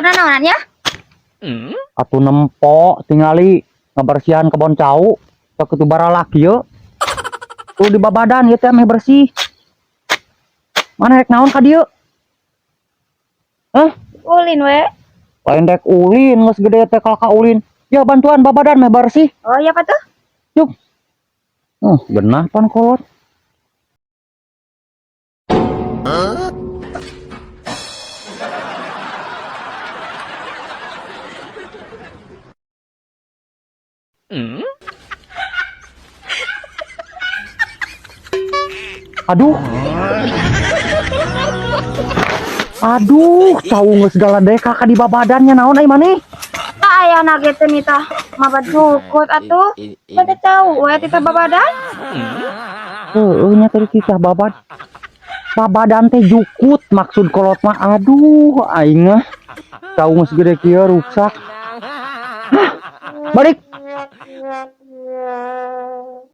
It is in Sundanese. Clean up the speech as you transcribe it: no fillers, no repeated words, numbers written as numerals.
Kenanaonan ya? Atuh nempo tingali ngabersihan kebon cau. Sakitu baralah kieu. Tuh di babadan ieu teh meh bersih. Mana rek naon ka dieu? Hah? Ulin we. Lain dek ulin geus gede teh kalah ka ulin. Ya bantuan babadan meh bersih. Oh iya apa tuh? Yuk. Oh, genah pan kolot. Aduh. Aduh, cau geus galadek ka di babadannya naon ai maneh? Tak aya na ge teh nitah mabad jukut atuh. Bade cau we titah babadan. Heueuh nya tadi titah babad. Babadan teh jukut maksud kolot mah. Aduh, aing mah. Cau geus gede kieu ruksak. Hah, balik.